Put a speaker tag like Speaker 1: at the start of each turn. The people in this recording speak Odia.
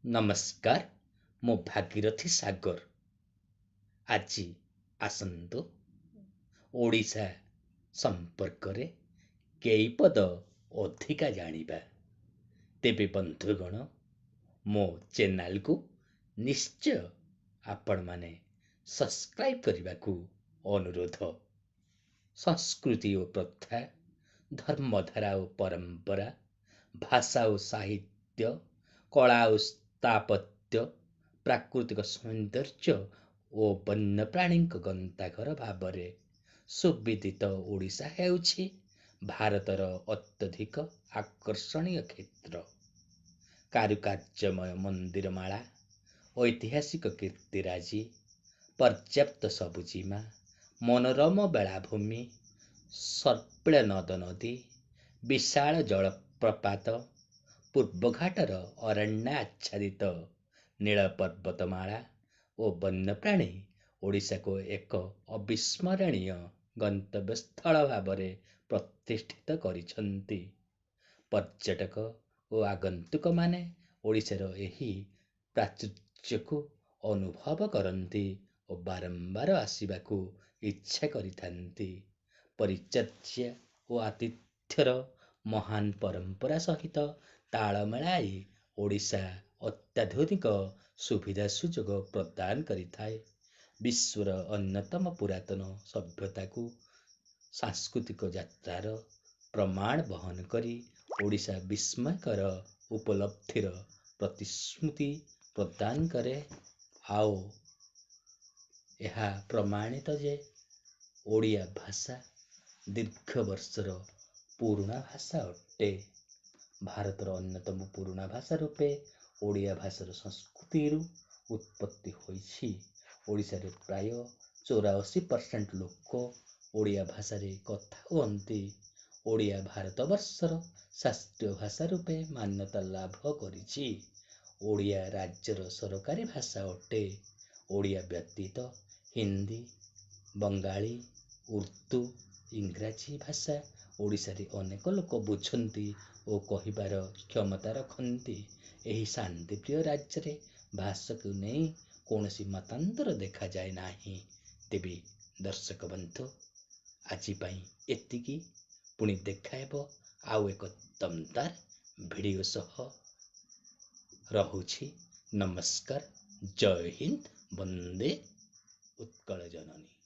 Speaker 1: ନମସ୍କାର, ମୁଁ ଭାଗୀରଥି ସାଗର। ଆଜି ଆସନ୍ତୁ ଓଡ଼ିଶା ସମ୍ପର୍କରେ କେଇପଦ ଅଧିକା ଜାଣିବା। ତେବେ ବନ୍ଧୁଗଣ, ମୋ ଚ୍ୟାନେଲକୁ ନିଶ୍ଚୟ ଆପଣମାନେ ସବସ୍କ୍ରାଇବ୍ କରିବାକୁ ଅନୁରୋଧ। ସଂସ୍କୃତି ଓ ପ୍ରଥା, ଧର୍ମଧାରା ଓ ପରମ୍ପରା, ଭାଷା ଓ ସାହିତ୍ୟ, କଳା ଓ ସ୍ଥାପତ୍ୟ, ପ୍ରାକୃତିକ ସୌନ୍ଦର୍ଯ୍ୟ ଓ ବନ୍ୟପ୍ରାଣୀଙ୍କ ଗନ୍ତାଘର ଭାବରେ ସୁବିଦିତ ଓଡ଼ିଶା ହେଉଛି ଭାରତର ଅତ୍ୟଧିକ ଆକର୍ଷଣୀୟ କ୍ଷେତ୍ର। କାରୁକାର୍ଯ୍ୟମୟ ମନ୍ଦିରମାଳା, ଐତିହାସିକ କୀର୍ତ୍ତିରାଜି, ପର୍ଯ୍ୟାପ୍ତ ସବୁଜିମା, ମନୋରମ ବେଳାଭୂମି, ସର୍ପିଳ ନଦ ନଦୀ, ବିଶାଳ ଜଳପ୍ରପାତ, ପୂର୍ବଘାଟର ଅରଣ୍ୟ ଆଚ୍ଛାଦିତ ନୀଳ ପର୍ବତମାଳା ଓ ବନ୍ୟପ୍ରାଣୀ ଓଡ଼ିଶାକୁ ଏକ ଅବିସ୍ମରଣୀୟ ଗନ୍ତବ୍ୟସ୍ଥଳ ଭାବରେ ପ୍ରତିଷ୍ଠିତ କରିଛନ୍ତି। ପର୍ଯ୍ୟଟକ ଓ ଆଗନ୍ତୁକମାନେ ଓଡ଼ିଶାର ଏହି ପ୍ରାଚୁର୍ଯ୍ୟକୁ ଅନୁଭବ କରନ୍ତି ଓ ବାରମ୍ବାର ଆସିବାକୁ ଇଚ୍ଛା କରିଥାନ୍ତି। ପରିଚର୍ଯା ଓ ଆତିଥ୍ୟର ମହାନ ପରମ୍ପରା ସହିତ ତାଳ ମିଳାଇ ଓଡ଼ିଶା ଅତ୍ୟାଧୁନିକ ସୁବିଧା ସୁଯୋଗ ପ୍ରଦାନ କରିଥାଏ। ବିଶ୍ୱର ଅନ୍ୟତମ ପୁରାତନ ସଭ୍ୟତାକୁ ସାଂସ୍କୃତିକ ଯାତ୍ରାର ପ୍ରମାଣ ବହନ କରି ଓଡ଼ିଶା ବିସ୍ମୟକର ଉପଲବ୍ଧିର ପ୍ରତିଶ୍ରୁତି ପ୍ରଦାନ କରେ। ଆଉ ଏହା ପ୍ରମାଣିତ ଯେ ଓଡ଼ିଆ ଭାଷା ଦୀର୍ଘ ବର୍ଷର ପୁରୁଣା ଭାଷା ଅଟେ। ଭାରତର ଅନ୍ୟତମ ପୁରୁଣା ଭାଷା ରୂପେ ଓଡ଼ିଆ ଭାଷାର ସଂସ୍କୃତିରୁ ଉତ୍ପତ୍ତି ହୋଇଛି। ଓଡ଼ିଶାରେ ପ୍ରାୟ 84% ଲୋକ ଓଡ଼ିଆ ଭାଷାରେ କଥା ହୁଅନ୍ତି। ଓଡ଼ିଆ ଭାରତବର୍ଷର ଶାସ୍ତ୍ରୀୟ ଭାଷା ରୂପେ ମାନ୍ୟତା ଲାଭ କରିଛି। ଓଡ଼ିଆ ରାଜ୍ୟର ସରକାରୀ ଭାଷା ଅଟେ। ଓଡ଼ିଆ ବ୍ୟତୀତ ହିନ୍ଦୀ, ବଙ୍ଗାଳୀ, ଉର୍ଦ୍ଦୁ, ଇଂରାଜୀ ଭାଷା ଓଡ଼ିଶାରେ ଅନେକ ଲୋକ ବୁଝନ୍ତି ଓ କହିବାର କ୍ଷମତା ରଖନ୍ତି। ଏହି ଶାନ୍ତିପ୍ରିୟ ରାଜ୍ୟରେ ଭାଷାକୁ ନେଇ କୌଣସି ମତାନ୍ତର ଦେଖାଯାଏ ନାହିଁ। ତେବେ ଦର୍ଶକ ବନ୍ଧୁ, ଆଜି ପାଇଁ ଏତିକି। ପୁଣି ଦେଖାହେବ ଆଉ ଏକ ଦମଦାର ଭିଡ଼ିଓ ସହ। ରହୁଛି, ନମସ୍କାର, ଜୟ ହିନ୍ଦ, ବନ୍ଦେ ଉତ୍କଳ ଜନନୀ।